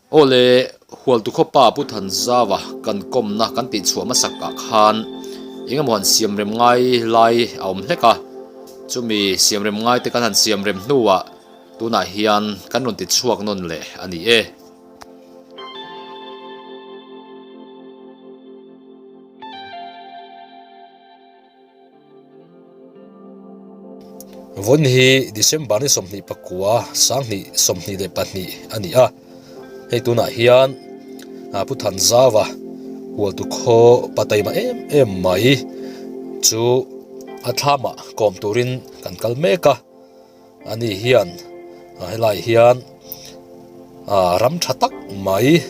Aw le, Hualtukhawpa Pu Thanzava kan kawmna kan tihchhuah hmasak ah khan eng emaw han siamrem ngai lai a awm hlek a, chumi siamrem ngai te kan han siamrem hnuah tunah hian kan rawn tichhuak nawn leh a ni e. Vawn hi December ni 29 2022 a ni a, hei tunah hian Pu Thanzava Hualtu khaw pa taima em em mai chu a thlamah kawm turin kan kal mek a. Ani hian helai hian ram tha tak mai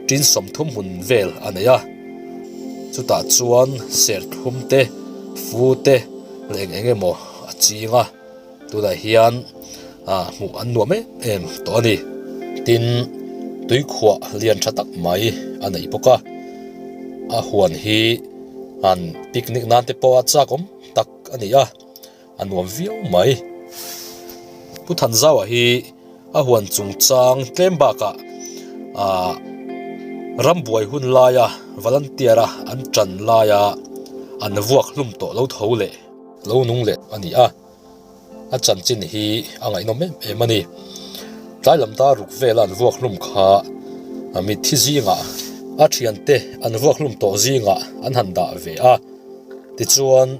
tin 30 hmun vel a nei a, chutah chuan serthlum te fu te leh eng eng emaw a ching a, tunah hian hmuh an nuam em em tawh a ni. Tin, tuikhuah lian tha tak mai a nei bawk a, a huan hi an picnic nan te pawh a chak awm tak a ni a. A nuam viau mai. Pu Thanzaua hi a huan chungchang tlem bakah ah rambuai hun laia volunteer a an tan laia an vuak hlum tawh lo tho leh lo nung leh a ni a, a chanchin hi a ngaihnawm em em a ni. Tlai lam dar ruk vela an vuak hlum kha mitthi zingah a thiante an vuak hlum tawh zingah an han dah ve a, tichuan.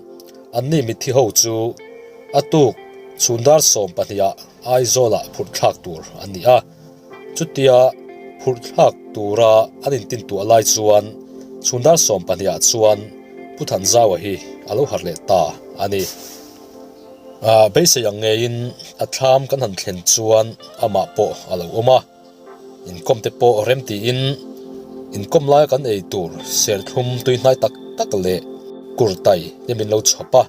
Anni mitthi ho chu a tuk chhun dar 12 ah Aizawlah phurh thlak tur an ni a, chutia phurh thlak tura an intintuah lai chuan chhun dar 12 ah chuan Pu Thanzaua hi a lo harh leh ta a ni. Beisei ang ngeiin a thlam kan han thlen chuan amah pawh a lo awm a. Inkawm te pawh rem tiin inkawm laia kan ei tur serthlum tui hnai tak tak leh kurtai te min lo chhawp a,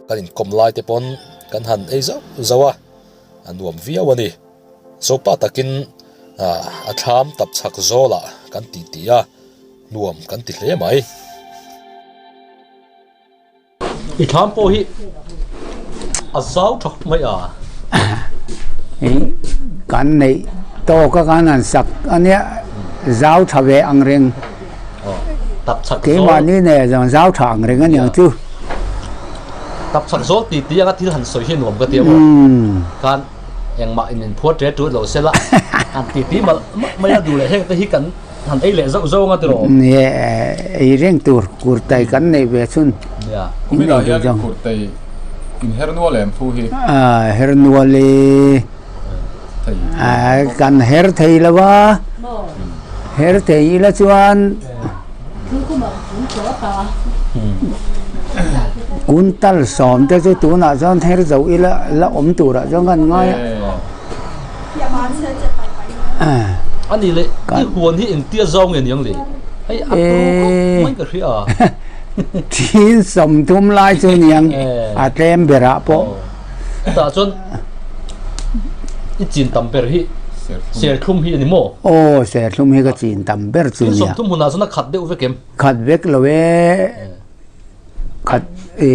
kan inkawm lai te pawn kan han ei zauh zauh a, a nuam viau a ni. Zopa takin a thlam tap chhak zawlah kan titi a, nuam kan ti hle mai. I thlam pawh hi a zau tha khawp mai a. Kan neih tawk a kan han sak a nia zau tha ve ang reng. Keimahni nei zawng zau tha ang reng a niang chu. Tap chhak zawl ti ti anga thil han sawi hi nuam ka ti a maw. Khan engmah in inphuar ṭe ṭut lo sela han ti ti malh mai a duh leh heng te hi kan Han ei leh zauh zauh anga tiraw? Ni e, ei reng tur kurtai kan neih ve chhun. Nia. Kuminah hian kurtai in her nual em thu hi? A her nual e. Kan her thei lo a, her thei ila chuan kuntal sawm te chu tunah chuan her zo ila la awm turah chuan kan ngai a. A ni le, i huan hi engtia zau nge niang le? Hei a turu khawp mai ka hria a. Thin 30 lai chu niang a tlem berah pawh. Chutah chuan i chin tam ber hi serthlum hi a ni maw? Aw, serthlum hi ka chin tam ber chu nia. Thin 30 hmunah chuan a khat deuh vek em? Khat vek lo e. Khat i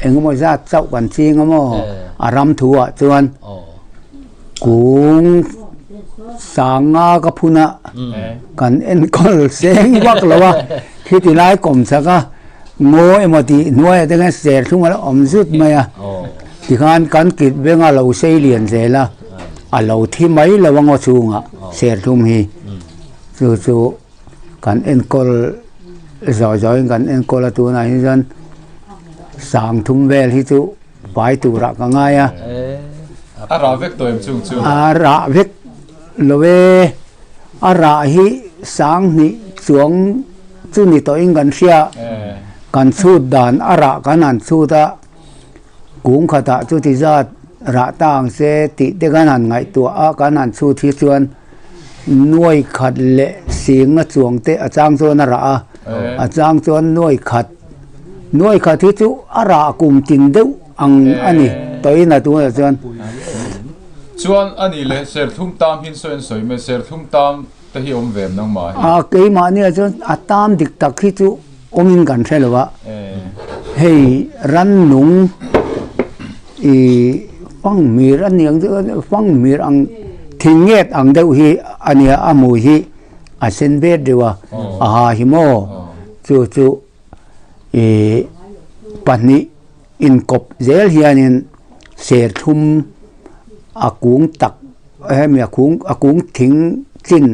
engemaw zat chauh kan ching a maw a ram thu ah chuan kung sanga ka phun a kan enkawl seng vak lo a khiti lai kawm chak a ngaw emaw tih hnuai ah te khan serthlum a lo awm zut mai a tikhan kan kit veng a lo sei lian zel a a lo thi mai lo a ngaw chhungah serthlum hi chu chu. Kan enkawl zawi zawiin kan enkawl a tunah hi chuan 30 vel hi chu pai turah ka ngai a. A rah vek tawh em chung chu? A rah vek lo e, a rah hi 20 chuang chu ni tawhin kan hria. Kan chhut dan a rah kan han chhut a, kung khatah chuti zat rah ta ang se tih te kan han ngaihtuah a, kan han chhut hi chuan nuai khat leh sing a chuang te a chang chuan a rah a, a chang chuan nuai khat nuai khat hi chu a rah kum tin deuh ang a ni tawhin a tunah chuan. Chuan a nih leh serthlum tam hi sawi an sawi mai, serthlum tam te hi awm ve em nangmah hi? A keimahni ah chuan a tam dik tak hi chu awmin kan hre lo a, hei rannung ih fanghmir a niang chu fanghmir ang thing nget ang deuh hi. a nia, a hmui hi a sen vet deuh a, a ha hi maw? Chu chu ih pahnih inkawp zel hianin serthlum a kung tak hemi a kung a kung thing chin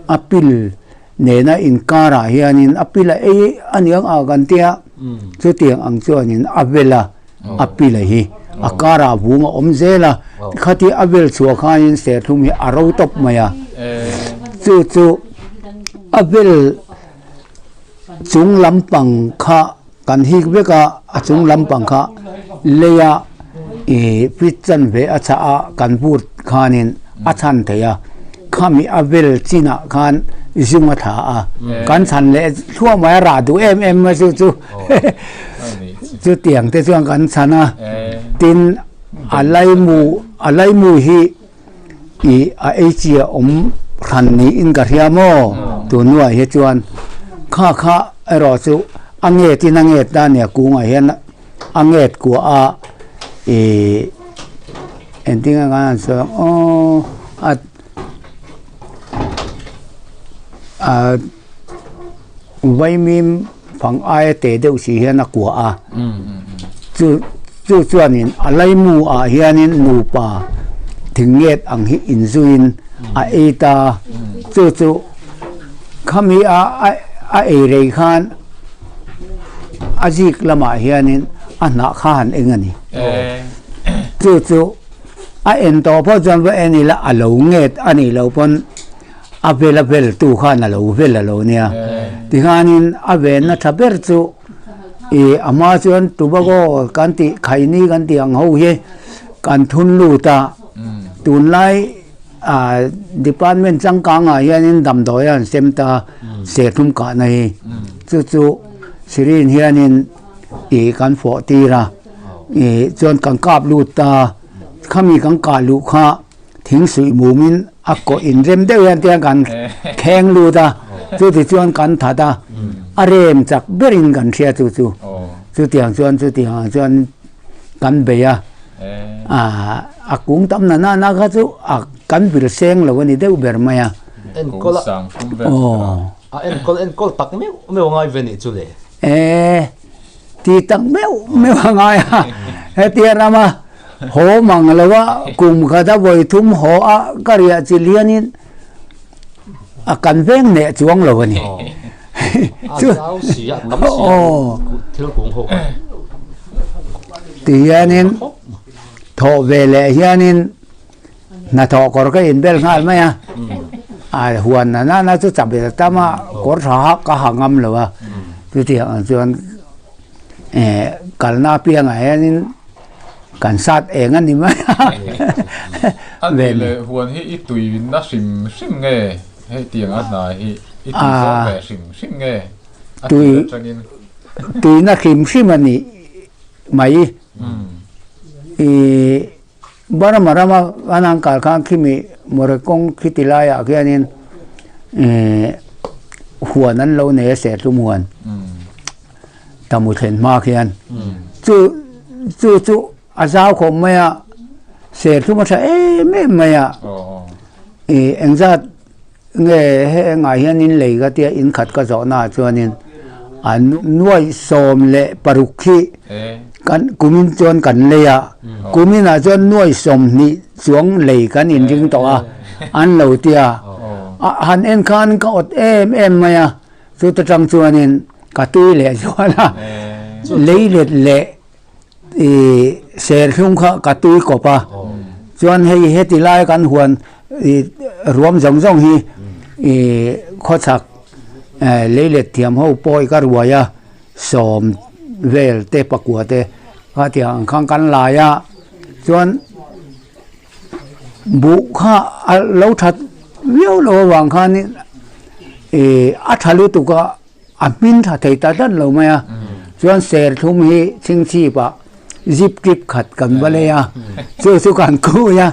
a pil nena inkarah hianin a pil a ei a niang a kan tia chutiang ang chuanin a vel a. a pila hi a karah vung a awm zel a khati a vel chhuah khanin serthlum hi a ro tawp mai a chu chu a vel chung lampang kha kan hik vek a a chung lampang kha leia ih fit chanve a chhah a kan vur khanin a chhan thei a khami a vel chinah khan zung a thla a kan chhan leh thluah mai a rah duh em em mai chu chu. Chutiang te chuan kan chhan a, tin a laimu a laimu hi ih a ei chi a awm hran niin ka hria maw tun hnuah hi chuan kha kha erawh chu a nget in a nget ta nia kungah hian a nget kuah a ih engtin nge kan han sawi ang aw a a. Vaimim fang aia teh deuh si hian a kuah a, chu chu chuanin a laimu ah hianin nupa thing nget ang hi inzuiin a ei ta, chu chu khami a a ei rei khan a zik lamah hianin a hnah kha han eng a ni, chu chu a en tawh pawh chuan va en ila a lo nget a nih loh pawn. A vel a vel tu khan a lo vel a lo nia. Tikhanin a venna tha ber chu ih a hma chuan Tobago kan tih khaini kan tih ang ho hi kan thun lut a, tunlai ah department changkangah hianin damdawi a han sem ta serthlum kahna hi chu chu syringe hianin ih kan fawh tir a, ih chuan kan kap lut ta, khami kan kah luh kha. Thing suih mumin a kawh inrem deuh hian tiang kan kheng lut a, chuti chuan kan that a, a rem chak berin kan hria chu chu. Chutiang chuan chutiang ang chuan kan bei a, a kung tam na nana kha chu a kan vil seng lo a ni deuh ber mai a. Enkawl a, a enkawl enkawl tak meuh meuh a ngai ve nih chu le. E, ti tak meuh meuh a ngai a, hetia rama Haw mang lo a, kum khat a vawi thum haw a ka riah chil hianin a kan veng neh chuang lo a ni. A zau si a, tam si a thil kung ho kha. Ti hianin thawh ve leh hianin hnathawh kawr ka inbel nghal mai a, a huan na nana chu chapel a tam a, kawr tha hak ka ha ngam lo a, chutiang ang chuan kalna apiangah hianin Kan sat eng a ni mai a. A nih leh huan hi i tui na hrim hrim nge hei tiang a hna hi i tui zawk ve hrim hrim nge a tir atangin. Tui na hrim hrim a ni mai. I Burma rama kan han kal khan khimi Mawrekawng khiti laiah khianin huan an lo nei a sertlum huan. Tamu thlen hma khian chu chu chu a zau khawp mai a, serthlum a tha em em mai a, ih engzat nge hengah hian in lei ka tia in khat ka zawh naah chuanin a nuaih 16 khi kan kumin chuan kan lei a, kuminah chuan nuaih 20 chuang lei kan inring tawh a an lo tia, a han en khan ka awt em em mai a. Chuta tang chuanin ka tui leh zual a, leilet leh ih serthlum kha ka tui kawp a, chuan hei heti lai kan huan ih ruam zawng zawng hi ih khawchhak leilet thiam ho pawi ka ruai a, sawm vel te pakua te khatiang ang khan kan lai a, chuan Buh kha a lo that viau lo avang khanin ih a tha lutuk a, a hmin tha thei ta tlat lo mai a. Chuan serthlum hi chhingchhip ah zip kip khat kan va lei a, chu chu kan khui a.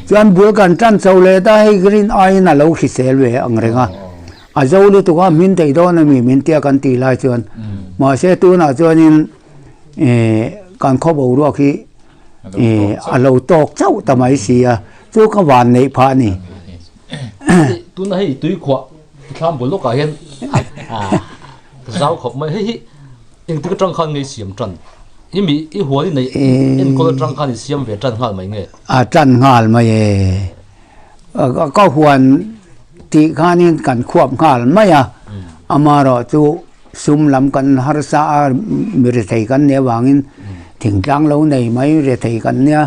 Chuan bul kan tan chho leh ta hei green aiin a lo hrisel ve ang reng a. A zo lutuk a hmin thei dawn a mi min tia kan tih lai chuan. Mahse tunah chuanin ih kan khaw boruak hi A lo tawk chauh ta mai si a, chu ka van neih phah a ni. Tuna hei tui khuah thlam bul lawkah hian zau khawp mai. Hei hi engtik atang khan nge i siam tan? I mi i hual i neih enkawl atang khan i siam ve tan nghal mai nge? A tan nghal mai e. Ka huan tih khanin kan khuap nghal mai a, amaherawh chu sum lam kan harsa a, mi rethei kan nih avangin thingtlang lo nei mai rethei kan nia.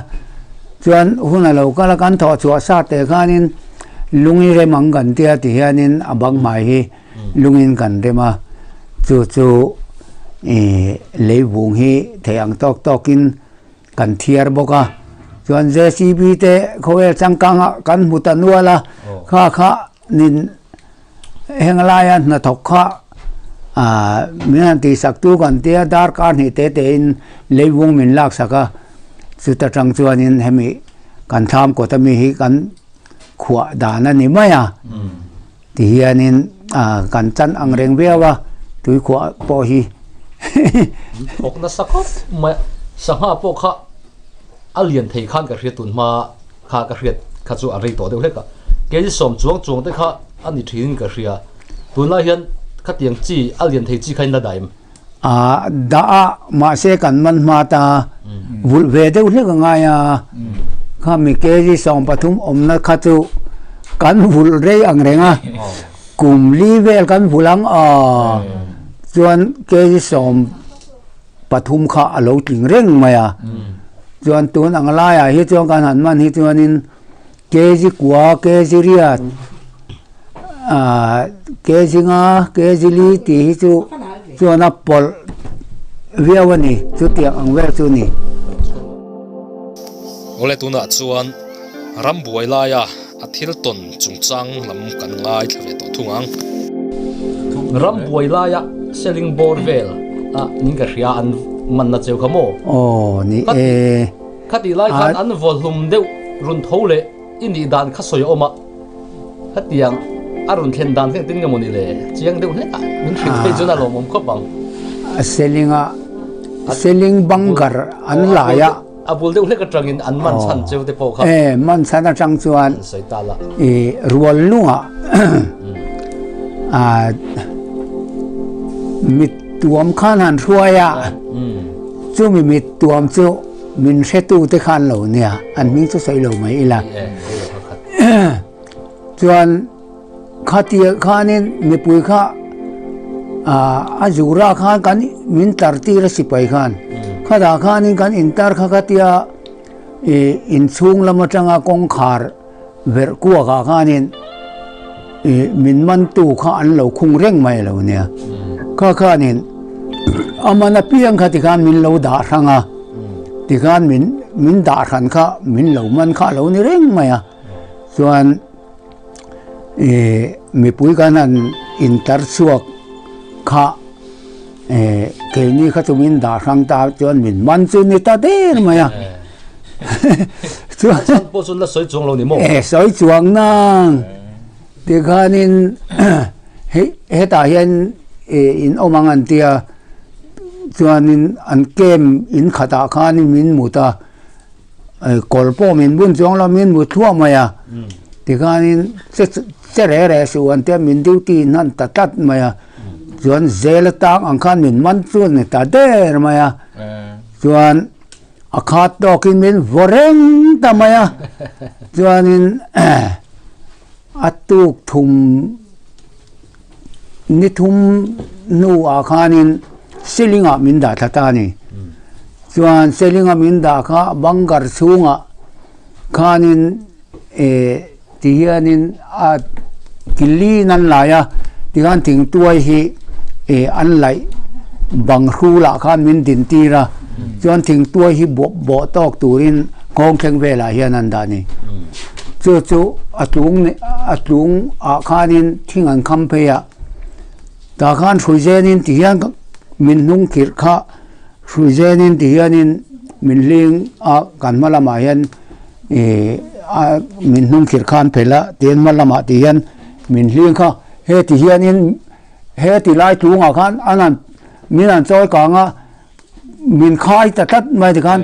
Chuan hun a lo kal a, kan thawh chhuah sa teh khanin lung i rem ang kan tia ti hianin a bang hmai hi lungin kan rem a, chu chu ih leivung hi theih ang tawk tawkin Kan thiar bawk a, chuan JCB te khawvel changkanga kan hmu ta nual a, kha kha nin heng laia hnathawk kha ah min han tihsak tu kan tia darkar hnih te te in leivung min laksak a, chuta tang chuanin hemi kan thlam kawt ami hi kan khuah dan a ni mai a. Ti hianin kan chan ang reng viau a, tuikhuah pawh hi. Thawk nasa khawp mai a, sangha pawh kha a lian thei khan ka hria tun hma kha ka hriat kha chu a rei tawh deuh hlek a, kg sawm chuang chuang te kha a ni thin in ka hria, tunlai hian khatiang chi a lian thei chi kha in la daim. A dah a, mahse kan man hma ta vulh ve deuh hlek a ngai a, khami kg 13 awmna kha chu kan vulh rei ang reng a, kum li vel kan vulh ang aw chuan kg 13 kha a lo tling reng mai a, chuan tun ang laiah hi chuan kan han man hi chuanin Kg kua, kg riat, kg nga, kg li tih hi chu chuan a pawlh viau a ni, chutiang ang vel chu a ni. Awle tunah chuan ram buai laia a thil tawn chungchang lam kan ngaithla ve tawh thung ang. Ram buai laia selling bawr vel a ning ka hria an manna cheu kha maw? Aw ni e. Khatih lai khan an vawhlum deuh run tho leh i nih dan kha sawi a awm a, khatiang a rawn thlen dan kha engtin nge maw ni le? Chiang deuh hlek a, min hrilh phei chuan a lawmawm khawp ang. A seling a, seling bunker an lai a. A bul deuh hlek atangin an man chhan cheu te pawh kha. E, man chhan atang chuan an sawi ta la. I rual lungah a mit tuam khan han hruai a, chumi mit tuam chu Min hretu te khan lo nia, an hming chu sawi lo mai ila. Chuan khatia khanin mipui kha a zura khan kan min tar tir a sipai khan. Khatah khanin kan intar kha khatia inchhung lam atanga kawngkhar verh kuakah khanin min mantu kha an lo khung reng mai lo nia. Kha khanin a man apiang kha tikhan min lo dah hrang a, tikhan min min dah hran kha min lo man kha a lo ni reng mai a. Chuan mipui kan han intar chhuak kha keini kha chu min dah hrang ta chuan min man chu ni ta der mai a. Chuan pawh chu la sawi chuang lo ni maw? E sawi chuang nang tikhanin hei hetah hian in awm ang an tia chuanin an camp in khatah khanin min mut a kawr pawh min bun chuang lo min mut thluah mai a tikhanin che che reh reh suh an tia min duty hnan ta tlat mai a chuan zel atang ang khan min man chu a ni ta der mai a chuan. A khat tawkin min vaw reng ta mai a, chuanin a tuk thum ni thum hnuah khanin ceiling ah min dah thla ta a ni. Chuan ceiling a min dah kha bunker chhungah khanin eh ti hianin a kiliin an lai a, tikhan thingtuai hi eh an laih bang hrulah khan min din tir a, chuan thingtuai hi bawh bawh tawk turin nghawng thleng velah hian an dah a ni. Chu chu a tlung a tlung ah khanin thing an kham phei a, tah khan hrui zenin ti hian min hnung khirh kha hrui zenin ti hianin min hling a kan hma lamah hian. Ih a min hnung khirh khan phelh a tin hma lamah ti hian min hling kha heti hianin heti lai tlungah khan an han min han chawi kang a min khai ta tlat mai tikhan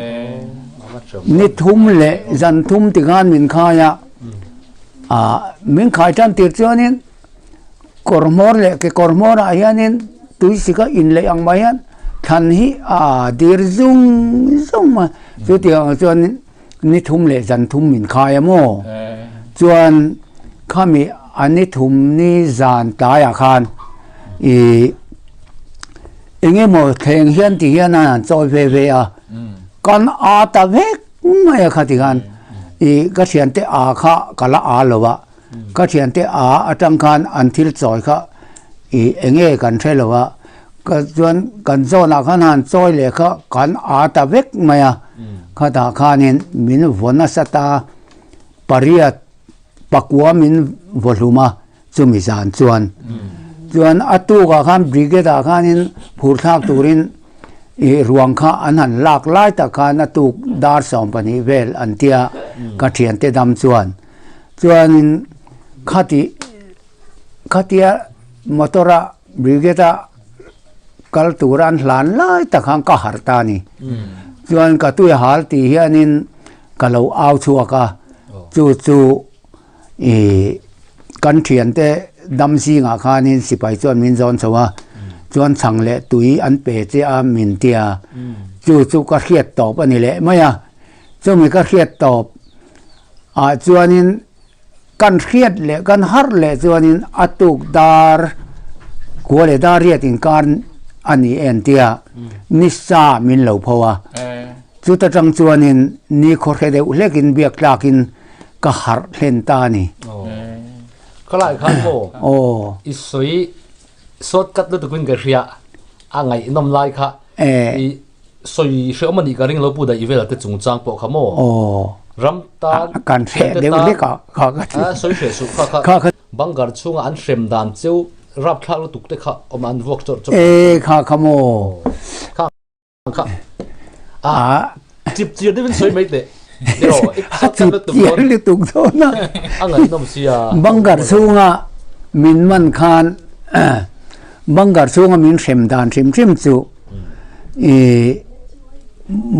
ni thum leh zan thum tikhan min khai a. Ah min khai tan tir chuanin kawr hmawr leh kekawr hmawrah hianin tuisika inleih ang mai hian thlan hi a dir zung zung mai chutiang ang chuan ni thum leh zan thum min khai a maw chuan khami a ni thum ni zan tlaiah khan ih eng emaw thleng hian ti hian a han chawi ve ve a kan a ta vek mai a khati khan ih ka thiante a kha ka la a lo a ka thiante a atang khan an thil chawi kha ih eng nge kan hre lo a ka chuan kan zawnah khan han chawi leh kha kan a ta vek mai a khatah khanin min vaw nasa ta pariat pakua min vaw hlum a chumi zan chuan chuan a tukah khan brigade ah khanin phur thlak turin ih ruang kha an han lak lai tak khan a tuk dar 12 vel an tia ka thiante dam chuan chuanin khati khatia motor a brigade a kal tura an hlan lai tak khan ka harh ta a ni chuan ka tui hal tih hianin ka lo au chhuak a chu chu. Ih kan thiante dam zingah khanin sipai chuan min zawn chho a, chuan chhang leh tui an pe che a min tia, chu chu ka hriat tawp a ni leh mai a, chumi ka hriat tawp ah chuanin kan hriat leh kan harh leh chuanin a tuk dar kua leh dar riat inkar a ni en tia nisa min lo pho a. Chuta tang chuanin ni khawhre deuh hlekin biak tlakin ka harh hlen ta a ni. Ka lai khan maw? I sawi shortcut lutukin ka hria a ngaihnawm lai kha i sawi hreawm a nih ka ring lo pu daih vel te chungchang pawh kha maw? Ram tan kan hreh deuh hlek a kha ka ti. Sawi hreh suh kha kha bunker chhunga an hrem dan cheu rapthlak lutuk te kha awm an vuak chawrh chawrh. E kha kha maw? Kha a chip chiar deuhin sawi mai teh. A chip chiar lutuk dawn a. A ngaihnawm sia. Bunker chhunga min man khan bunker chhunga min hrem dan hrim hrim chu i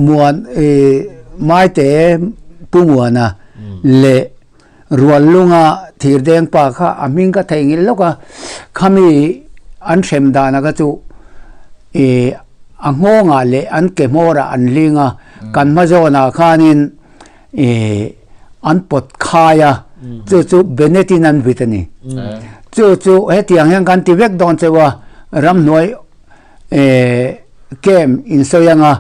muan i Maite Pu Muana leh Ruallunga thirdeng pa kha a hming ka theih ngil lawk a, khami an hrem dana kha chu ih a nghawngah leh an ke hmawrah an hling a, kan hma zawnah khanin ih an pawt khai a, chu chu Bennett in an vit a ni. Chu chu hetiang hian kan ti vek dawn cheu a, ramhnuai ih camp insawi anga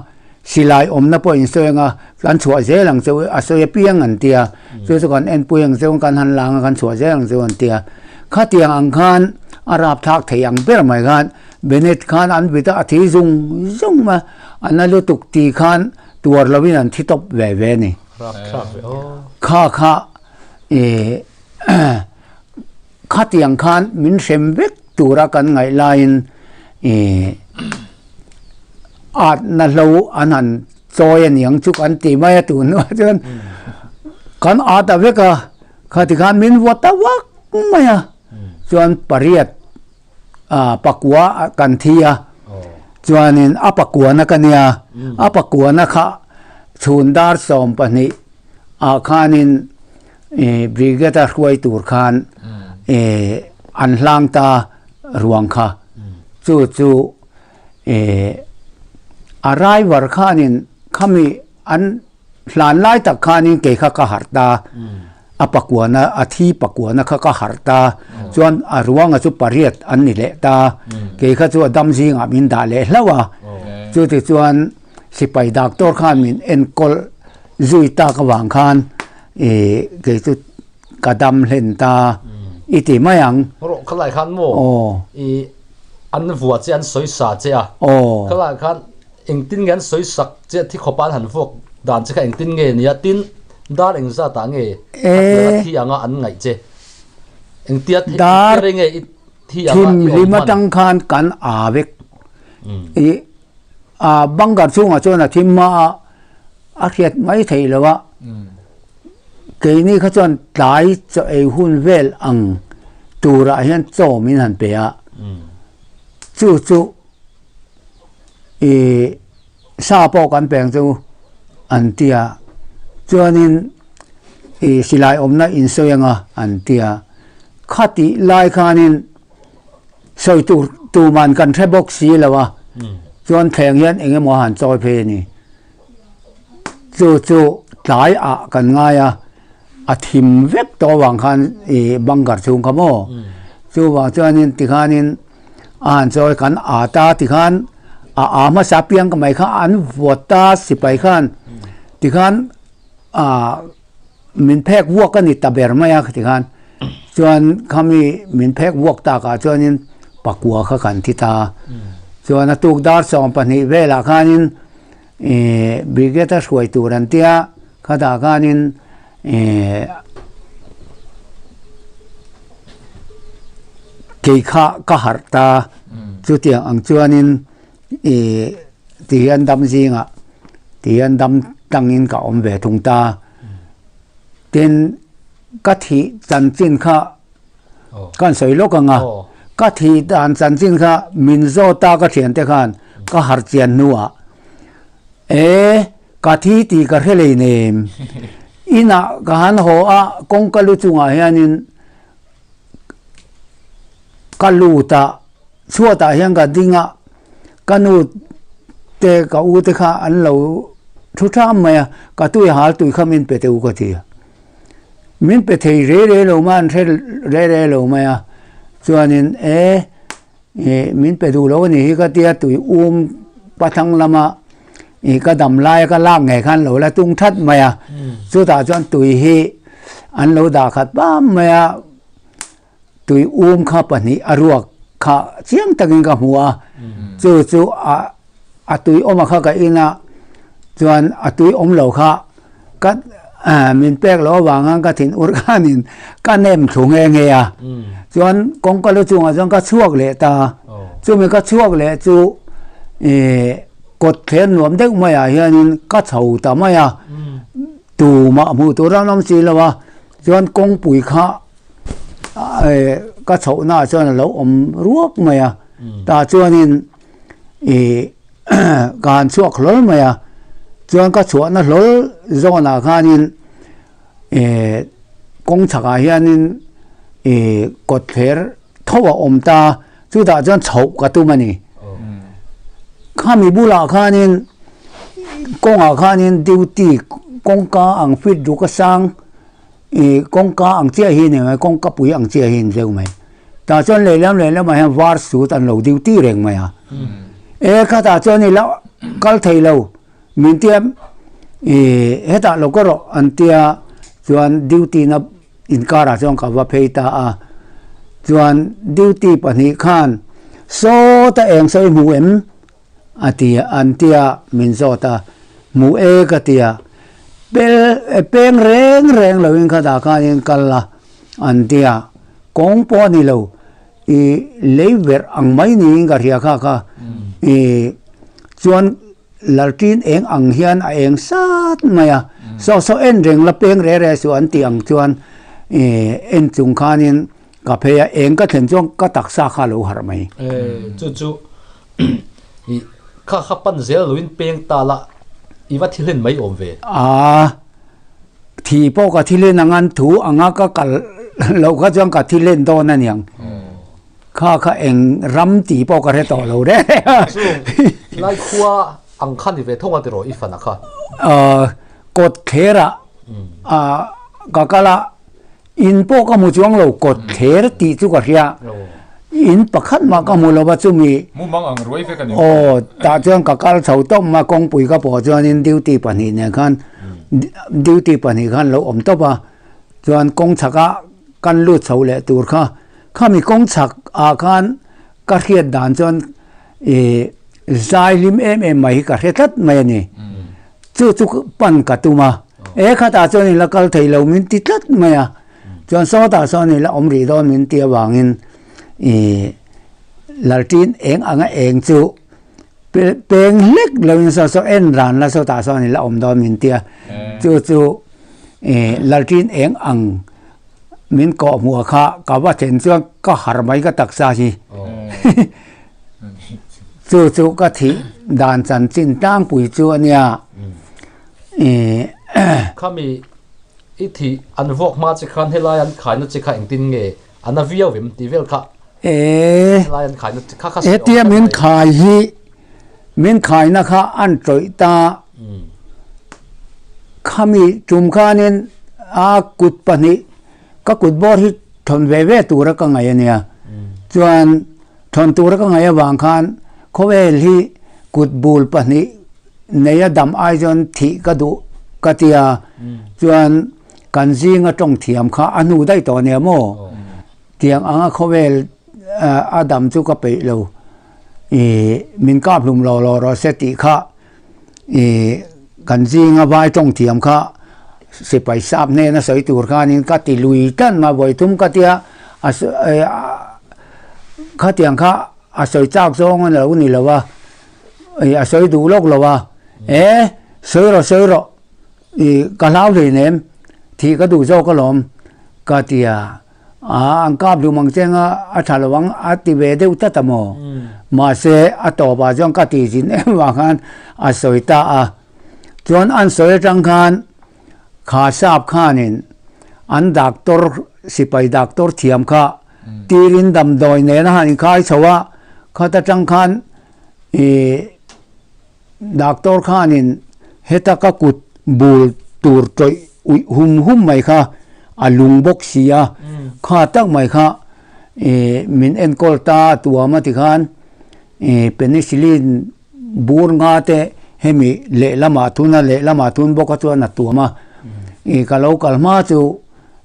Silai awmna pawh in sawi anga kan chhuah zel ang cheu a sawi apiang an tia chu chu kan enpui ang cheu kan han lang a kan chhuah zel ang cheu an tia khatiang ang khan a rapthlak thei ang ber mai khan Bennett khan an vit a a thi zung zung mai a a na lutuk tih khan tuar lovin an thi tawp ve ve a ni kha kha ih khatiang khan min hrem vek tura kan ngaih laiin ih. Atna hlo an han chawi a niang chu kan ti mai a tun hnuah chuan kan at a vek a khati khan min vaw ta vak mai a chuan pariat ah pakua kan thi a chuanin a pakuana ka nia a pakuana kha chhun dar 12 ah khanin ih brigade a hruai tur khan ih an hlang ta ruang kha chu chu. Eh, a driver khanin khami an hlan lai tak khanin kei kha ka harh ta, a pakuana a thi pakuana kha ka harh ta, chuan a ruanga chu pariat an ni leh ta, kei kha chu a dam zingah min dah leh hlauh a, chuti chuan sipai doctor khan min enkawl zui tak avang khan eh kei chu ka dam hlen ta i ti mai ang. Rawh khalai khan maw? Aw. I an vua che an sawi sa che a. Aw. Khalai khan engtin nge an sawi sak che thi khawpa an han vuak dan che kha engtin nge nia tin dar engzat ah nge a tir a thi anga an ngaih che. Engtia thi Dar engtia rei nge i thi anga i awm thim hlim hman. atang khan kan aa vek. I a bunker chhungah chuan a thim hma a a hriat mai theih lo a. Keini kha chuan tlai chaw ei hun vel ang turah hian chaw min han pe a, chu chu ih sa pawh kan peng chu an ti a, chuanin. I silai awmna in sawi anga an ti a. Khatih lai khanin sawi tur tuman kan hre bawk si lo a, chuan thleng hian eng emaw a han chawi phei a ni. Chu chu tlai ah kan ngai a, a thim vek tawh avang khan i bunker chhung kha maw. Chuvang chuanin tikhanin a han chawi kan at a tikhan a a hmasa piang ka mai kha an vawt ta sipai khan tikhan ah min phek vuak a ni ta ber mai a khati khan chuan khami min phek vuak takah chuanin pakua kha kan thi ta chuan a tuk dar 12 velah khanin ih brigade a hruai tur an tia khatah khanin ih kei kha ka harh ta chutiang ang chuanin Ih ti hian dam zingah ti hian dam tangin ka awm ve thung ta. Tin, ka thih chanchin kha ka han sawi lawk ang a, ka thih dan chanchin kha min zawt a ka thiante khan ka harh chian hnuah e ka thi tih ka hre lei nem. Inah ka han haw a kawngka lu chungah hianin ka lut a. Chhuatah hian ka ding a, ka nu te ka u te kha an lo thu tham mai a, ka tui hal tui kha min pe teh u ka ti a. Min pe thei re re lo mai a, an hre re re lo mai a, chuanin e ih min pe duh lo a nih hi ka tia tui um pathang lama ih ka dam laia ka lak ngei khan lo la tung that mai a, chutah chuan tui hi an lo dah khat pam mai a. Tui um kha pahnih a ruak kha chiang takin ka hmu a, chu chu a a tui awm a kha ka in a, chuan a tui awm lo kha ka min pek loh avanga ka thin ur khanin ka nem thlu nghe nghe a, chuan kawngka lu chungah chuan ka chhuak leh ta, chumi ka chhuak leh chu ih kawt thler nuam deuh maiah hianin ka chho ta mai a, tumah hmuh tur an awm si lo a, chuan kawngpui kha. ka chhohna ah chuan a lo awm ruak mai a tah chuanin ih ka han chhuak hlawl mai a chuan ka chhuahna hlawl zawn ah khanin ih kawng chhakah hianin ih kawt thler tho a awm ta chutah chuan chhoh ka tum a ni khami bulah khanin kawngah khanin duty kawngka ang fit ruk a sang. Ih kawngka ang chiah hi ni mai kawngka pui ang chiah hi an zeu mai tah chuan lehlam lehlamah hian var sut an lo duty reng mai a e khatah chuan i la kal thei lo min tia ih hetah lo ka rawh an tia chuan duty na inkarah chuan ka va phei ta a chuan duty pahnih khan sawta eng sawi hmu em. A ti a, an ti a, min zawt a, hmu e ka ti a, pel e peng reng reng loin kha dah khanin kal la, an ti a, kawng pawh a ni lo, i lei verh ang mai niin ka hria kha kha, i chuan lalṭin eng ang hian a eng sat mai a, saw saw en reng la peng re re suh an tih ang chuan i en chung khanin Ka phei a, eng ka thlen chuan ka taksa kha a lo harh mai. E, chu chu i kha kha pan zel loin peng ta la, i va thilhin mai awm ve. A, thi pawh ka thilhin ang an thu anga ka kal loh kha chuan ka thilhin dawn a niang. Kha kha eng ram tih pawh ka hre tawh lo reng reng a. Chu lai khua ang kha ni ve thawng a tiraw i fana kha? A, kawt thlerah a ka kal a. In pawh ka hmu chuang lo, kawt thler tih chu ka hria. In pakhat mah ka hmu lo va chumi. Mumang ang ruai vek a ni. Aw, tah chuan ka kal chho tawp mai, kawngpui ka pawh chuanin duty pahnih nen khan duty pahnih khan lo awm tawp a, chuan kawng chhakah kan lut chho leh tur kha, khami kawng chhak ah khan ka hriat dan chuan ih zai hlim em em mai hi ka hre tlat mai a ni. Chu chu pan ka tum a, e khatah chuan in la kal thei lo min ti tlat mai a, chuan sawtah sawn in la awm rih dawn min ti avangin ih Lalṭin eng anga eng chu peng hlek loin saw saw en ran la sawtah sawn in la awm dawn min ti a, chu chu ih Lalṭin eng ang min kawh hmuh kha ka va thlen chuan ka har mai ka taksa hi. Chu chu ka thih dan chanchin tlangpui chu a nia. Khami I thih an vuak hma che khan helai an khaina che kha engtin nge a na viau em tih vel kha helai an khaina che kha kha sawi awm Hetia min khai hi min khaina kha an tawih ta khami tum khanin a kut pahnih ka kut bawr hi thawn ve ve tura ka ngaih a nia chuan thawn tura ka ngaih avang khan khawvel hi kut bul pahnih Neia dam ai chuan thih ka duh ka ti a, chuan kan zinga tawng thiam kha a hnu daih tawh nia maw? Tiang anga khawvel a dam chu ka peih lo, ih min kap hlum lo lo rawh se tih kha ih kan zinga vai tawng thiam kha sipai sap hnena sawi tur khanin ka ti lui tan mai vawi thum ka tia a khatiang kha a sawi chak zawng a lo ni lo a. I a sawi duh lawk lo a, E, sawi rawh, sawi rawh, i ka hlau hlei nem, thih ka duh zawk alawm, ka ti a. A, an kap duh mang cheng a, a tha lo ang a ti ve deuh tlat a maw? Mahse, a tawpah chuan ka tih zin em vang khan a sawi ta a. Chuan an sawi atang khan kha sap khanin an doctor, sipai doctor thiam kha tirin damdawi nena han inkhai chho a, khat atang khan Ih doctor khanin heta ka kut bul tur tawih uih hum hum mai kha a lung bawk si a, kha tak mai kha ih min enkawl ta a tuam a tikhan ih penicillin bur nga te hemi lehlamah thun a lehlamah thun bawk a chuan a tuam a, ih ka lo kal hma chu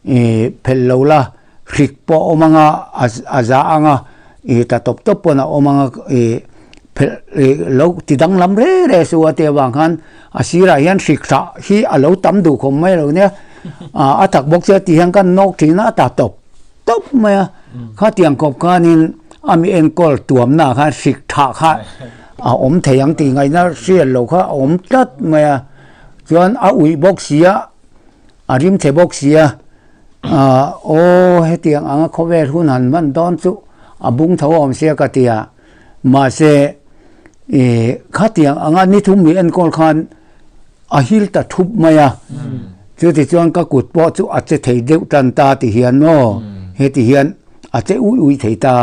ih phelh lo la. Hrik pawh a awm anga a za anga ih ta tawp tawp pawn a awm anga ih phelh ih lo ti danglam re re su a tih avang khan a sirah hian hrik hrah hi a lo tam duh khawp mai lo nia ah a tak bawk sia tih hian kan nawk thin a a ta tawp tawp mai a khatiang khawp khanin a mi enkawl tuamna ah khan hrik thah kha a awm thei ang tih ngaihna hriat loh kha a awm tlat mai a chuan a uih bawk si a a rim chhe bawk si a. Aw hetiang anga khawvel hun han hman dawn chu a bung tho awm sia ka ti a, mahse ih khatiang anga ni thum mi enkawl khan a hil ta thup mai a, chuti chuan ka kut pawh chu a che thei deuh tan ta ti hian maw heti hian a che uih uih thei ta.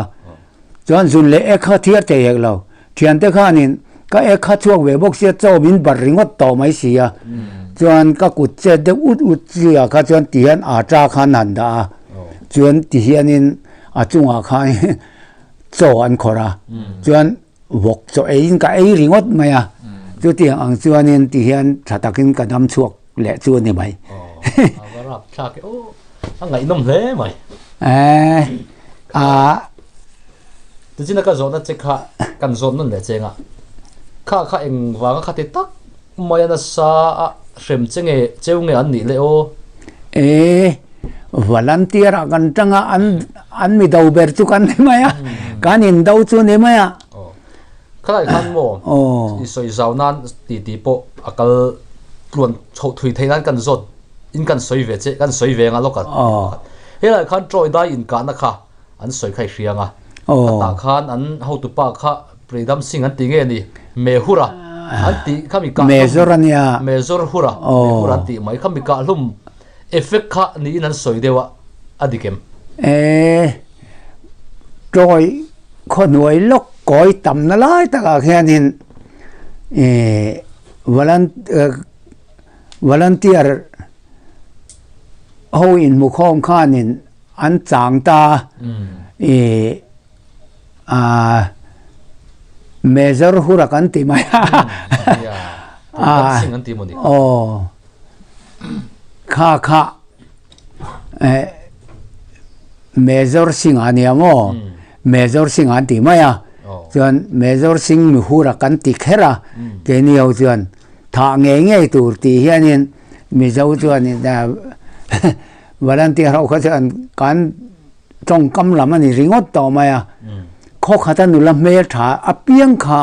Chuan zun leh ek kha thiar thei hek lo. Thiante khanin ka ek kha chhuak ve bawk sia chaw min barh ringawt tawh mai si a. Chuan ka kut chet deuh ut ut chi ah kha chuan ti hian ata khan han dah a. Chuan ti hianin a chungah khan chaw an khawrh a. Chuan vawk chaw eiin ka ei ringawt mai a. Chutiang ang chuanin ti hian tha takin ka dam chhuak leh chu a ni mai. A va rap thlak e aw, a ngaihnawm hle mai. Eh, a. Tichina ka zawhna che kha kan zawt nawn leh cheng a, kha kha eng vanga kha ti tak mai a nasa a hrem che nge cheu nge an nih le aw? Eh, volunteer ah kan tang a, an an mi do ber chu kan ni mai a, kan in do chu ni mai a. Khalai khan maw i sawi zau nan ti ti pawh a kal tluan chhoh thui theih nan kan zawt in kan sawi ve che kan sawi ve anga lawk a helai khan Troy dai inkahna kha an sawi kha i hria anga khatah khan an hotupa kha Pridam Singh an ti nge ni Mehura an tih kha mi kah Mezor ania Mezor Hura Mehura an tih mai kha mi kah hlum effect kha niin an sawi deuh a a dik em? Troy Khawhnuai lawk kawi tamna lai takah khianin ih volunteer ho inhmukhawm khanin an chang ta ih ah Major Hura kan ti mai a aw kha kha. Eh, Major Singh a nia maw? Major Singh an ti mai a. Chuan Major Singh mihura kan ti kher a, keini ho chuan thah ngei ngei tur tih hianin Mizo chuanin volunteer ho kha chuan kan tawngkam lam a ni ringawt tawh mai a. Khaw khata nula hmel tha apiang kha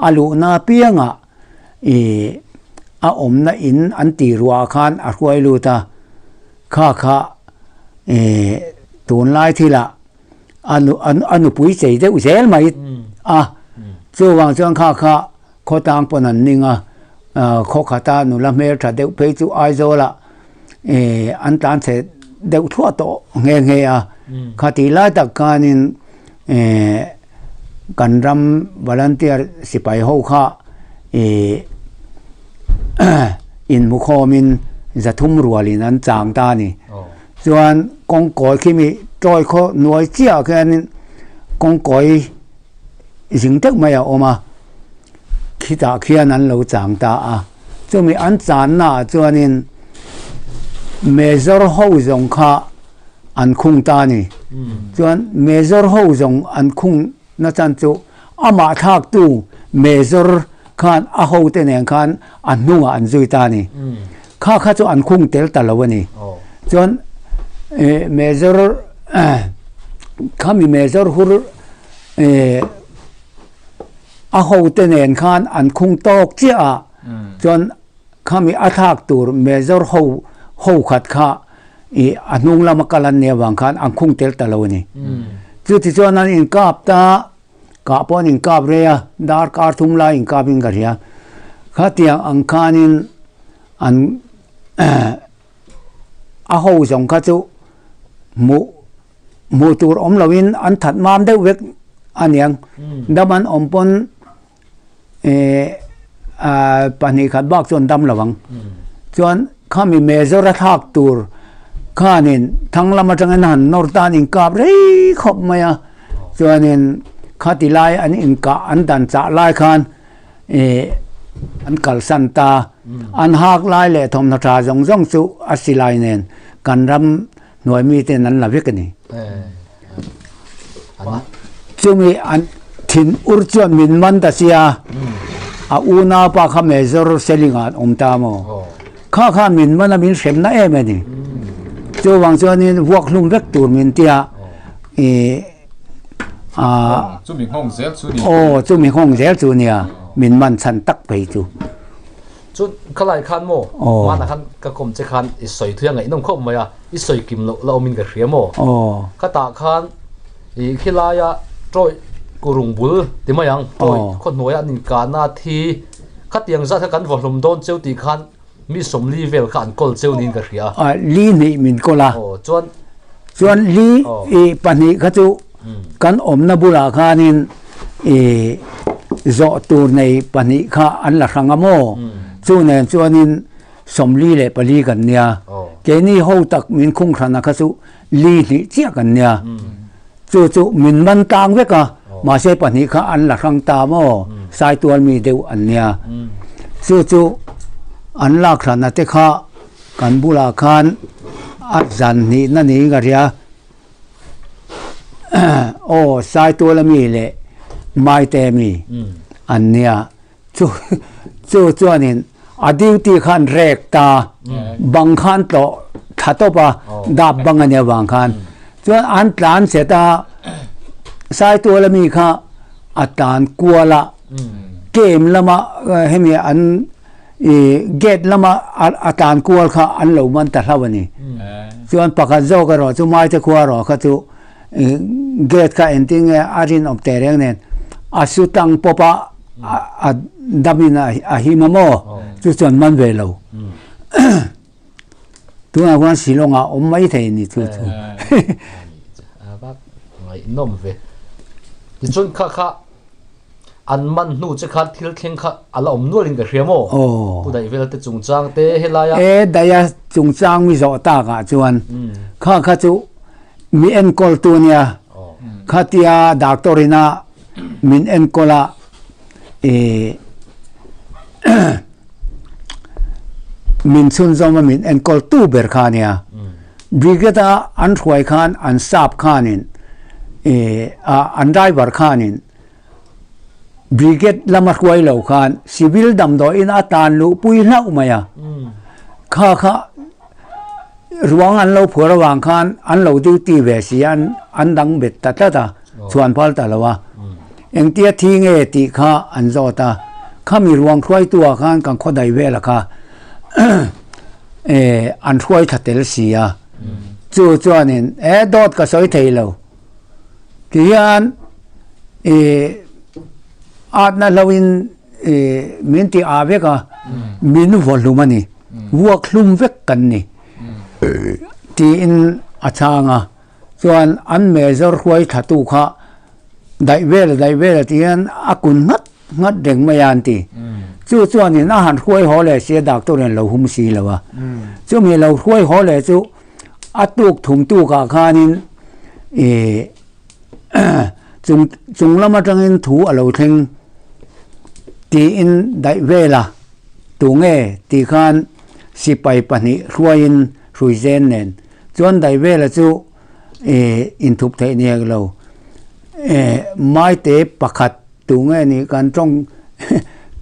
a luhna apiangah Ih, a awmna in an tih ruah khan a hruai lut a, kha kha ih tunlai thilah a nu a nupui chei deuh zel mai a, chuvang chuan kha kha khawtang pawn an ning a, khaw khata nula hmeltha deuh phei chu Aizawlah. an tlan chhe deuh thluah tawh nghe nghe a. Khatih lai tak khanin kan ram volunteer sipai ho kha inhmukhawmin zathum rualin an chang ta a ni. Chuan kawngkawi khi mi tawi khaw hnuai chiahah khianin kawngkawi zing deuh mai a awm a, khitah khian an lo chang ta a. Chumi an channaah chuanin Major ho zawng kha an khung ta a ni. Chuan Major ho zawng an khung na chan chu amah thlaktu Major khan a hote nen khan a hnungah an zui ta a ni. Kha kha chu an khung tel ta lo a ni. Chuan Major khami Major hur a hote nen khan an khung tawk chiah a, chuan khami a thlak tur Major ho ho khat kha ih a hnung lama kal an nih avang khan an khung tel ta lo a ni. Chutichuan an inkap ta, kah pawh an inkap rei a, darkar thum lai inkap in ka hria. Khatiang ang khanin an a ho zawng kha chu hmuh hmuh tur awm loin an that mam deuh vek a niang. Dam an awm pawn eh pahnih khat bak chuan dam lo ang. Chuan khami Major a thlak tur khanin thang lam atangin han nawr tan inkap rei khawp mai a. Chuanin khati lai an inkah an dan chah lai khan eh an kalsan ta. An hak lai leh thawmhnaw tha zawng zawng chu a silai nen kan ram hnuai miten an la vek a ni. Chumi an thin ur chuan min man ta sia, a unaupa kha Major Seling ah an awm ta maw? Kha khan min man a min hremna em a ni. Chuvang chuanin vuak hlum vek tur min tia ih a Chumi nghawng zel chu ni. Aw chumi nghawng zel chu nia min man chhan tak phei chu. Chuan khalai khan maw hmanah khan ka kawm che khan i sawi thui a ngaihnawm khawp mai a, i sawi kim loh la awmin ka hria maw? Khatah khan i khilaia tawi kurung bul ti mai ang, tawi khaw hnuaia an inkahna thi khatiang zat kha kan vaw hlum dawn cheu tih khan mi sawmli vel kha an kawl cheu niin ka hria a. Li hnih min kawl a. Chuan Chuan li i pahnih kha chu kan awmna bulah khanin i zawh tur nei pahnih kha an la hrang a maw? Chu nen chuanin sawmli leh pali kan nia. Keini ho tak min khung hrana kha chu li hnih chiah kan nia. Chu chu min man tang vek a, mahse pahnih kha an la hrang ta maw? Saitual mi deuh an nia. Chu chu an lak hrana te kha Kan bulah khan a zan hnihna niin ka hria. Aw Saituala mi leh Maite mi an nia. Chu chu chuanin a duty khan rek ta bang khan tlawh thla tawp a, dap bang a nih avang khan. Chuan an tlan set a, Saituala mi kha a tlan kual a, game lama hemi an I gate lama a tlan kual kha an lo man ta hlauh a ni. Chuan pakhat zawk erawh chu Maite khua erawh kha chu gate kha engtin nge a rinawm teh reng nen a su tang pawp a a damin a him a maw chu chuan man ve lo. Tunah khuan Shillong ah awm mai thei a ni chu chu. Ngaihnawm ve. Tichuan kha kha An man hnu che khan thil thleng kha a la awm nual in ka hria maw? Pu Daih vel te chungchang te helai a. E Daih a chungchang mi zawh tak ah chuan kha kha chu mi enkawl tu ania khatia doctor in a min enkawl a ih min chhunzawm a min enkawl tu ber kha ania. Brigade a an hruai khan an sap khanin ih an driver khanin Brigade lama hruai lo khan civil damdawiin a tan luh pui hlauh mai a. Kha kha ruang an lo phuar avang khan an lo duty ve si a, an dang bet ta tlat a, chhuan phal ta lo a. Engtia thi nge tih kha an zawt a, khami ruang hruaitu-ah khan kan khawdai vel a kha an hruai thla tel si a. Chu chuanin e dawt ka sawi thei lo. Tihian i atna hloin i min ti a vek a, min vaw hlum a ni. Vuak hlum vek kan ni. Tiin a chhang a, chuan an major hruai thlatu kha daih vel daih vel ti hian a kun nghat nghat reng mai a an ti. Chu chuanin a han hruai haw leh si a doctor in lo hum si lo a. Chumi lo hruai haw leh chu a tuk thum tukah khanin ih chung chung lam atangin thu a lo thleng tiin daih vel a. Tunge tih khan sipai pahnih hruaiin Hruizen nen chuan Daivela chu inthup theih ni hek lo. Maite pakhat tunge nih kan tawng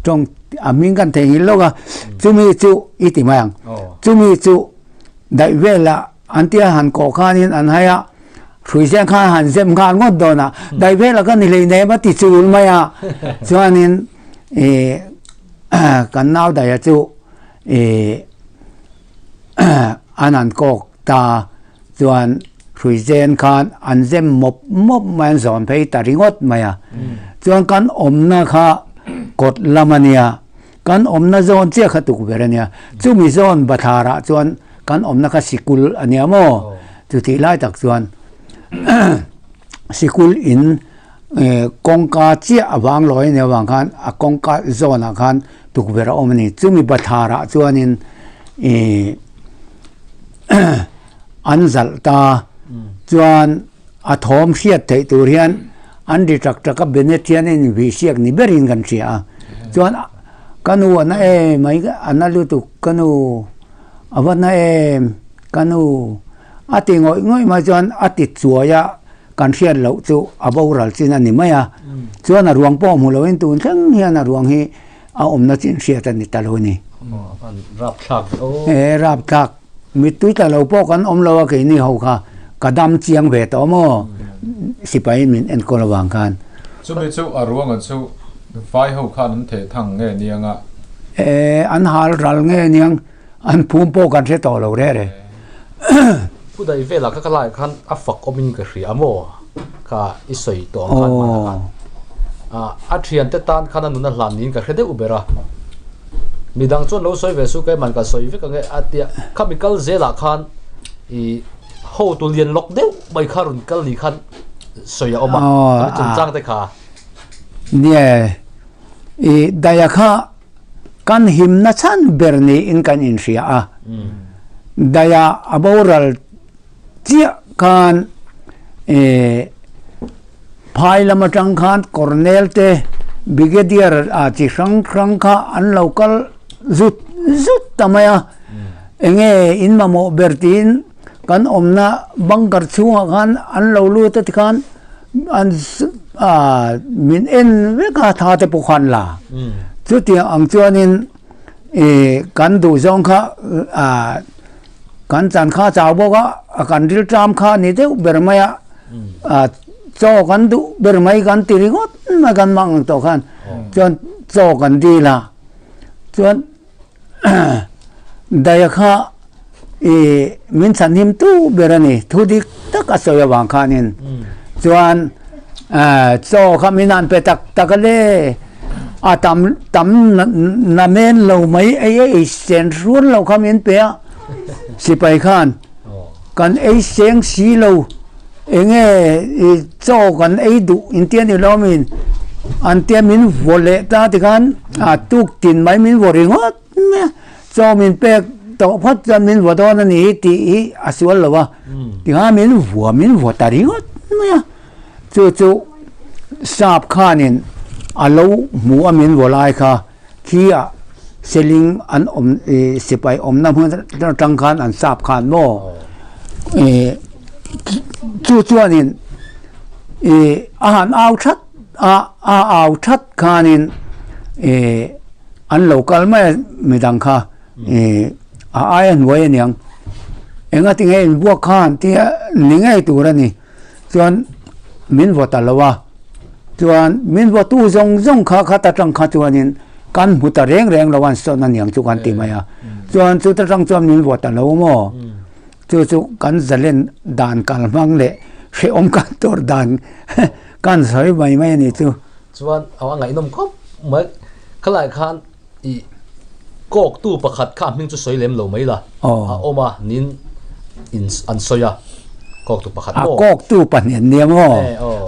tawng a hming kan theihnghilh lawk a, chumi chu i ti mai ang. Chumi chu Daivela an tia han kawh khanin an hai a, Hruizen khan han zem nghal ngawt dawn a, Daivela ka ni hleinem a ti chul mai a, chuanin Kan nau daia chu ih an han kawk ta chuan hrui zen khan an zem mawp mawp mai an zawn phei ta ringawt mai a. Chuan kan awmna kha kawt lam a nia, kan awmna zawn chiah kha tukverh a nia. Chumi zawn bathlarah chuan kan awmna kha sikul a nia maw? Chutih lai tak chuan sikul in Kawngka chiah a vang lawi a nih avang khan a kawngka zawnah khan tukverh a awm a ni. Chumi batharah chuanin ih an zalh ta chuan a thawm hriat theih tur hian an ri tak tak a, Bennett hian a invihsiak ni berin kan hria a. Chuan ka nu a na em mai, a na lutuk ka nu, a va na em ka nu a ti ngawih ngawih mai chuan a ti chuai a. Kan hriat loh chu a boral chin a ni mai a, chuan a ruang pawh hmu loin tun thleng hian a ruang hi a awmna chin hriat a ni ta lo a ni. Rapthlak ve aw. E rapthlak, mittui tla lo pawh kan awm lo a keini ho kha, ka dam chiang ve tawh maw sipai min enkawl avang khan. Chumi chu a ruanga chu vai ho khan an theh thang nge niang a? E an hal ral nge niang? An phum pawh kan hre tawh lo reh reh. Pu Dai velah ka kalai khan a fak awmin ka hria maw? Kha i sawi tawh ang khan hmanah khan. A thiante tan khan a nun a hlan niin ka hre deuh ber a. Midang chuan lo sawi ve su keiman ka sawi vek ang e a tia. Kha mi kal zelah khan i hotu lian lawk deuh mai kha rawn kal ni khan sawi a awm a. Kha mi chungchang te kha. Nia i Daia kha Kan himna chhan ber niin kan inhria a, daia a boral chiah khan phai lam atang khan Colonel te Brigadier a chi hrang hrang kha an lo kal zut zut ta mai a, enge in mamawh ber tiin kan awmna bunker chhungah khan an lo lut a tikhan an min en vek a tha te pawh khan la chutiang ang chuanin ih kan duh zawng kha ah kan chan kha chau bawk a kan ril ṭam kha a ni deuh ber mai a ah chaw kan duh ber mai kan ti ringawt mai kan mah ang tawh khan chuan chaw kan dil a chuan Daia kha i min chhanhim tu ber a ni, thu dik tak a sawi avang khanin chuan chaw kha min han pe tak tak a le, a tam tam na men lo mai ei ei sen hruan lo kha min pe a, sipai khan kan ei seng si lo enge i chaw kan ei duh intia ni lo min an tia min vaw leh ta tikhan a tuk tin mai min vaw ringawt mai a chaw min pek tawh phawt chuan min vaw dawn a ni hi tih hi a sual lo a tikhan min vua min vaw ta ringawt mai a chu chu sap khanin a lo hmu a min vaw lai kha khi ah seling an awm ih sipai awmna hmun atang khan an sap khan maw ih chu chuanin ih a han au that a a au that khanin ih an lo kal mai a midang kha ih a aia hnuai aniang engatinge inbuak khan tia ni ngei tur a ni. Chuan min vaw ta lo a, chuan min vaw tu zawng zawng kha kha ta tang kha chuanin kan hmu ta reng reng lo an sawn aniang chu kan ti mai a, chuan chu ta tang chuan min vaw ta lo maw? Chu chu kan zalen dan kal hmang leh hrehawm kan tawrh dan kan sawi mai mai a ni chu. Chuan a ngaihnawm khawp mai, khalai khan i kawktu pakhat kha a hming chu sawi lem lo mai la, a awm a nin. In an sawi a, kawktu pakhat maw? A kawktu pahnih an nia maw?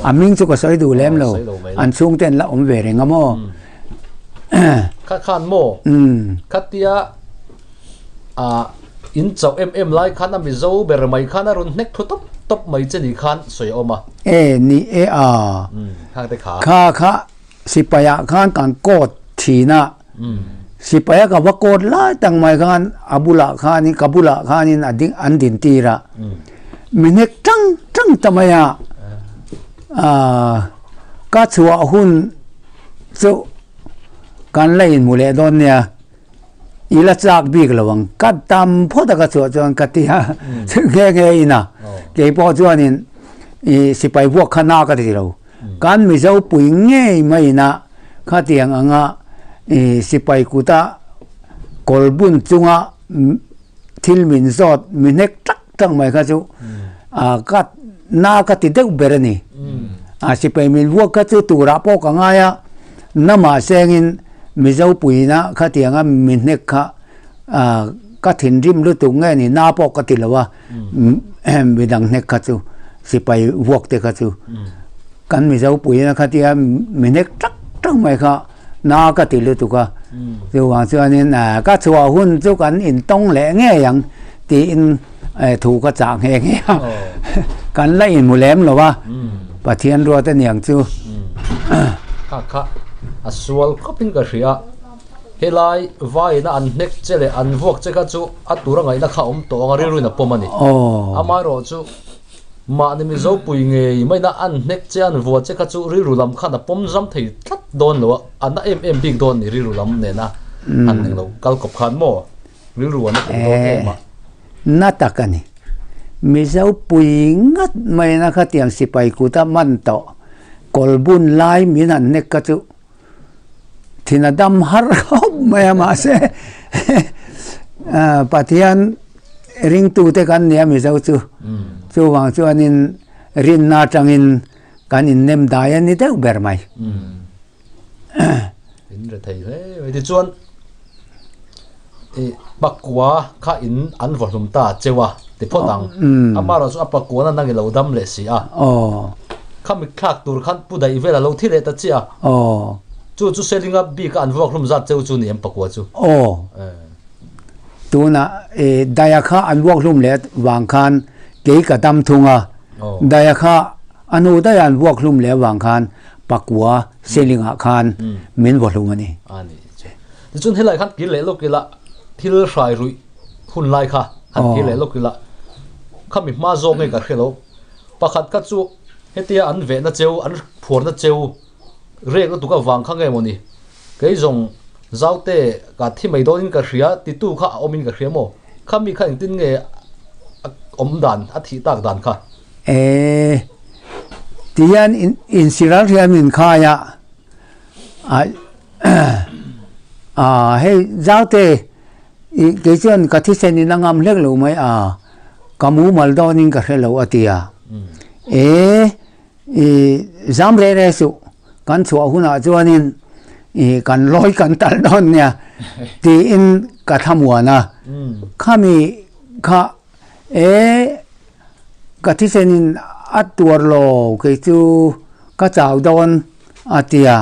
A hming chu ka sawi duh lem lo, an chhungte an la awm ve reng a maw? Kha khan maw? Khatia in chauh em em lai khan a Mizo ber mai khan a rawn hnek thu tawp tawp mai che ni khan sawi a awm a. E ni e a. Khang te kha. Kha kha Sipai ah khan kan coat thin a, sipai a ka va coat lai tak mai khan a bulah khanin ka bulah khanin a ding an din tir a, mi hnek tang tang ta mai a, ah ka chhuah hun chu kan la inhmu leh dawn nia, i la chak bik lo ang, ka tam phawt a ka chhuah chuan ka ti a, nghe nghe in a, keipawh chuanin ih sipai vuak kha na ka ti lo. Kan Mizo pui ngei maina khatiang anga sipai kuta kawl bun chunga thil min zawt mi hnek tak tak mai kha chu ka na ka ti deuh ber a ni. Sipai min vuak kha chu turah pawh ka ngai a, namah sengin Mizo puina khatianga mi hnek kha ka thinrim lutuk nge ni na pawh ka ti lo a, midang hnek kha chu sipai vuak te kha chu kan Mizo puiin a kha tia mi hnek tak tak mai kha na ka ti lutuk a, chuvang chuanin ka chhuah hun chu kan intawng leh ngei ang tiin thu ka chah nghe nghe a, kan la inhmu lem lo a, Pathian ruat a niang chu. Kha kha a sual khawpin ka hria. Helai vaiin a an hnek che leh an vuak che kha chu a tura ngaihna kha a awm tawh ang a, rilruin a pawm a ni. Amaherawh chu mahni Mizo pui ngei maina an hnek che an vua che kha chu rilru lam khan a pawm zam thei tlat dawn lo a, a na em em bik dawn ni rilru lam nena han eng lo kal kawp khan maw rilru a na thei dawn em a. Na tak a ni. Mizo pui ngat maina khatiang sipai kuta man tawh kawlbun lai min han hnek kha chu Thin a dam har khawp mai a mahse Pathian ringtute kan nia Mizo chu chuvang chuanin rinna atangin kan innem dai a ni deuh ber mai. In re thei hle mai tichuan i pakua kha in an vaw hlum ta cheu a ti phawt ang amaherawh chu a pakua na nang i lo dam leh si a kha mi thlak tur khan pu daih vel a lo thi leh ta chiah a chu chu selinga bik a an vuak hlum zat cheu chu ni em pakua chu aw tunah i daia kha an vuak hlum leh vang khan kei ka dam thung a daia kha a hnu daih an vuak hlum leh vang khan pakua selingah khan min vaw hlum a ni. Tichuan helai khan kir leh lawk ila thil hrai ruih hun lai kha han kir leh lawk ila khami hma zawk nge ka hre lo pakhat kha chu hetia an vehna cheu an phuarna cheu rek lutuk avang kha nge mawni kei zawng zaute ka thi mai dawnin ka hria titu kha a awmin ka hria maw khami kha engtin nge a awm dan a thih tak dan kha. E tihian insiral hian min khai a. Aaa hei zaute ih kei chuan ka thisen in a ngam hlek lo mai a, ka mumal dawnin ka hre lo a ti a, e ih zam reh reh suh kan chhuah hunah chuanin ih kan lawi kan talh dawn nia tiin ka thlamuan a, khami kha e ka thisen in a tuar lo kei chu ka chau dawn. A ti a,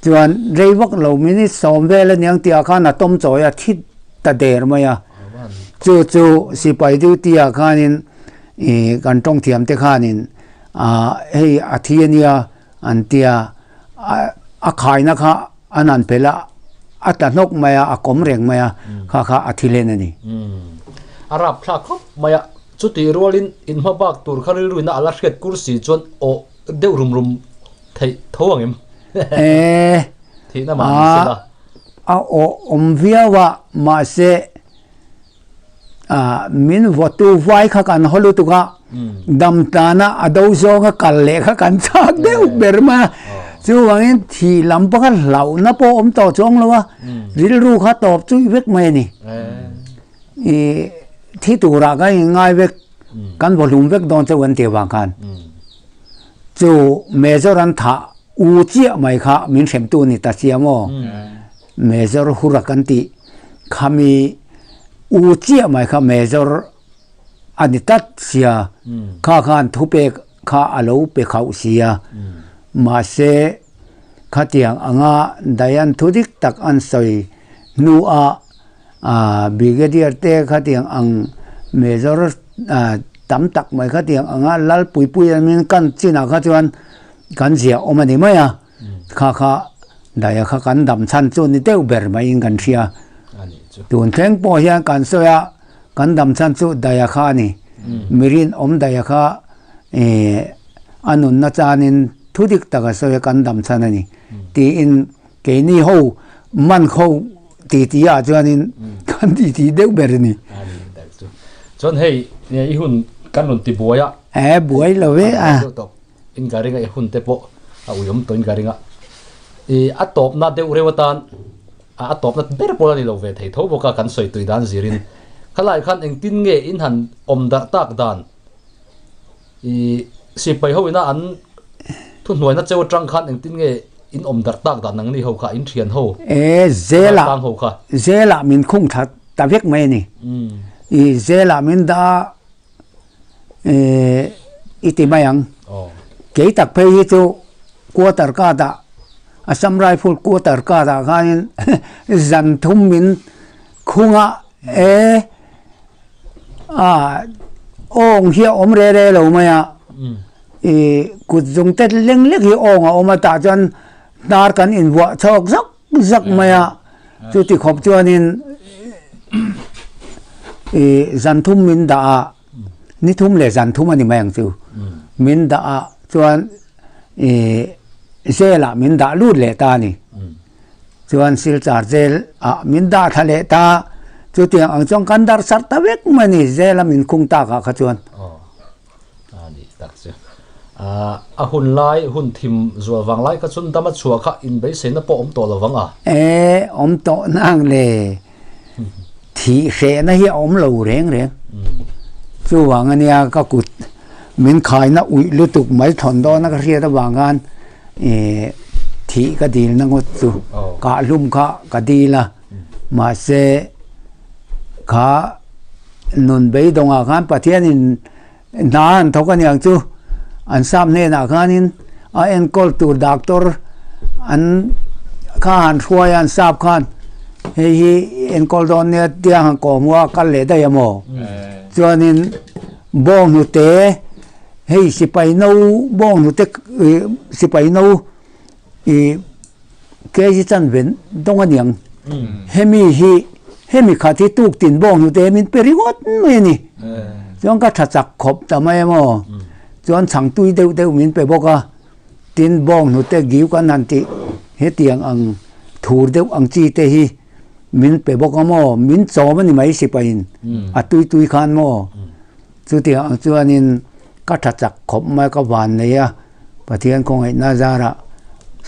chuan rei vak lo minute sawm vel a niang tihah khan a tawm chawi a thi ta der mai a, chu chu sipai duty ah khanin ih kan tawng thiam te khanin ah hei a thi a nia an ti a, a khaina kha an han phelh a, a tla hnawk mai a, a kawm reng mai a, kha kha a thi hlen a ni. A rapthlak khawp mai a, chutih rualin inhma bak tur kha rilruina a la hriat kursi chuan awh deuh rum rum theih tho ang em? Eh, Thihna mah ni sela. A awh awm viau a, mahse ah min vawtu vai kha kan haw lutuk a, damtlana a do zawnga kal leh kha kan chak deuh ber mai a. Chuvangin thih lam pawh kha hlauhna pawh awm tawh chuang lo a, rilru kha tawp chuih vek mai a ni. Ih thi turah kan inngai vek, kan vawhlum vek dawn chauh an tih avang khan. Chu Major an thah u chiah mai kha min hremtu a ni ta sia maw? Major Hura kan tih khami u chiah mai kha Major a ni tlat sia, kha khan thupek kha a lo pe khauh sia. Mahse, khatiang anga Dayan thu dik tak an sawi hnuah Brigadier te khatiang ang Major tam tak mai khatiang anga lal puipui an min kan chinah kha chuan kan ziah awm a ni mai a. Kha kha daia kha kan dam chhan chu ni deuh ber maiin kan hria. Tun thleng pawh hian kan sawi a, kan dam chhan chu daia kha a ni. Mirin awm daia kha a nunna chanin thu dik taka sawi a kan dam chhan a ni. Tiin keini ho man ho titi ah chuanin kan titi deuh ber a ni. Chuan hei i hun kan rawn ti buai a. E buai lo ve a. In ka ring a, i hun te pawh a ui awm tawhin ka ring a. I a tawpna deuh reuh atan a tawpna ber pawh la ni lo ve thei tho bawk a, kan sawi tui dan zirin. Khalai khan engtin nge in han awm darh tak dan? I sipai ho ina an thuhnuaina cheu atang khan engtin nge in awm darh tak dan nangni ho kha, in thian ho, E zela tang ho kha? Zela min khung thla ta vek mai a ni. I zela min dah a. I ti mai ang. Kei tak phei hi chu quarter card ah Assam Rifle quarter card ah khanin zan thum min khung a e a awng hi a awm re re lo mai a i kut zung te leng lek hi awng a awm a tah chuan hnar kan invuah chhawk zak zak mai a chuti khawp chuanin ih zan thum min dah a ni thum leh zan thum a ni mai ang chu min dah a chuan ih jail ah min dah lut leh ta a ni chuan silchar jail ah min dah thla leh ta chutiang ang chuan kan darh sarh ta vek mai a ni jail a min khung tak ah kha chuan. A nih tak chu. A hun lai, hun thim zual vang lai kha chun dama chhuah kha inbeiseina pawh awm tawh lo vang a? E, awm tawh nang le. Thih hrehna hi a awm lo reng reng. Chuvang ania ka kut min khaina uih lutuk mai thawn dawna ka hriat avang khan thih ka dilna ngawt chu kah hlum kha ka dil a. Mahse kha Nun beidawngah khan Pathianin hna an thawk a niang chu an sap hnenah khanin a enkawl tur doctor an kha han hruai a an sap khan hei hi enkawl dawn nia tia han kawh hmuh a kal leh daih a maw chuanin bawng hnute hei sipai no bawng hnute sipai no Ih kg chanve dawng a niang. Hemi hi hemi khat hi tuk tin bawng hnute min pe ringawt mai a ni. Chuan ka tha chak khawp ta mai emaw. Chuan chhang tui deuh deuh min pe bawk a. Tin bawng hnute giu kan han tih hetiang ang thur deuh ang chi te hi min pe bawk a maw. Min chawm a ni mai sipain a tui tui khan maw. Chutiang ang chuanin ka tha chak khawp mai ka van nei a. Pathian khawngaihna zarah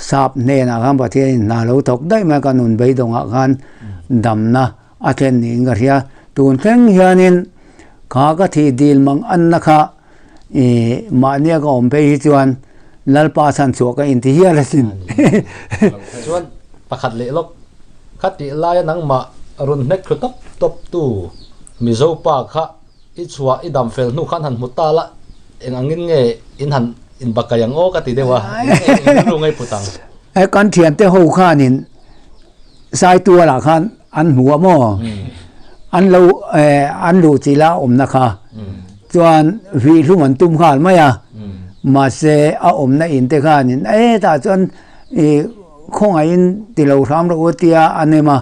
sap hnenah khan Pathianin hna lo thawk daih mai ka nun beidawngah khan damna a thlen niin ka hria. Tun thleng hianin kha ka thih dil mang anna kha ih mahnia ka awm phei hi chuan Lalpa chhan chhuah ka inti hial asin. Chuan pakhat leh lawk kha tih laia nangmah rawn hnek thlu tawp tawp tu Mizo pa kha I chhuah i dam fel hnu khan han hmu ta la, eng angin nge in han inbakai ang aw ka ti deuh a, eng nge eng rilru nge i put ang? He kan thiante ho khanin Saitualah khan an hmu a maw? An lo an luh chilh a awmna kha chuan vih hlum an tum nghal mai a, mahse a awmna in te khanin e tah chuan i khawngaihin ti lo hram rawh u tia a nem a,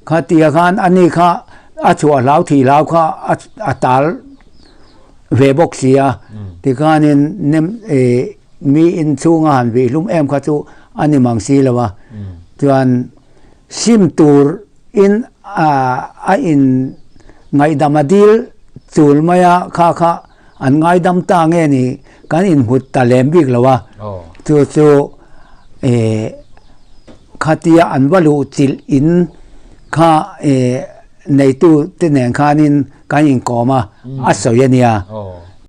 khatia khan ani kha A chhuah hlau thih hlau kha a tal ve bawk si a, tikhanin nem mi in chhunga han vih hlum em kha chu a ni mang si lo a, chuan sim tur in a in ngaihdam a dil chul mai a kha kha an ngaidam ta nge ni kan inhmut ta lem bik lo a, chu chu Khatia an va luh chilh in kha neitu te nen khanin kan inkawm a, a sawi a nia.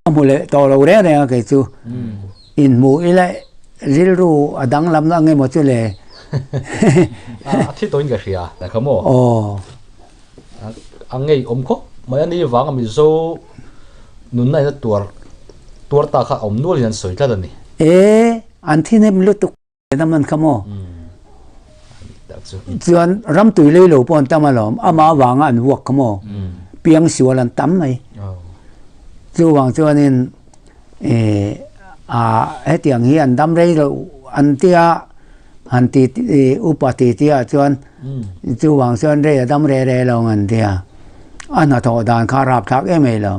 Ka hmu leh tawh lo reng reng a kei chu. Inhmuh ila rilru a danglam na ang emaw chu le. A thi tawhin ka hria kha maw? Aw. A ngei awm khawp mai a ni vang a Mizo. Nunna in a tuar tuar ta kha a awm nual in an sawi tlat a ni. E, an thi hnem lutuk lam an kha maw? Chuan ram tui lei lo pawh an tam alawm, amah avanga an vuak kha maw? Piang sual an tam mai. Chuvang chuanin e a hetiang hi an dam rei loh an tia han ti upa ti tia chuan chuvang chuan rei a dam rei rei lo ang an tia a hnathawh dan kha a rapthlak em em lo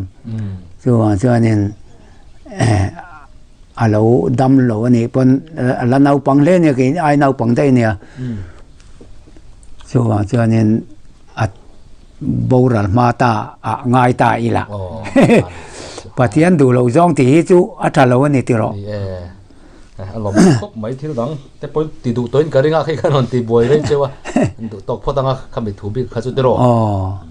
chuvang chuanin a lo dam lo a nih pawn a la naupang hle nia kei ai naupang daih nia chuvang chuanin a boral hma ta ah ngai ta ila Pathian duh loh zawng tih hi chu a tha lo a ni tiraw. Ni e, a lawm khawp mai thil dang te pawh ti duh tawhin ka ring a, khi khan rawn ti buai rei cheu a, an duh tawk phawt ang a, khami thu bik kha chu tiraw. Aw.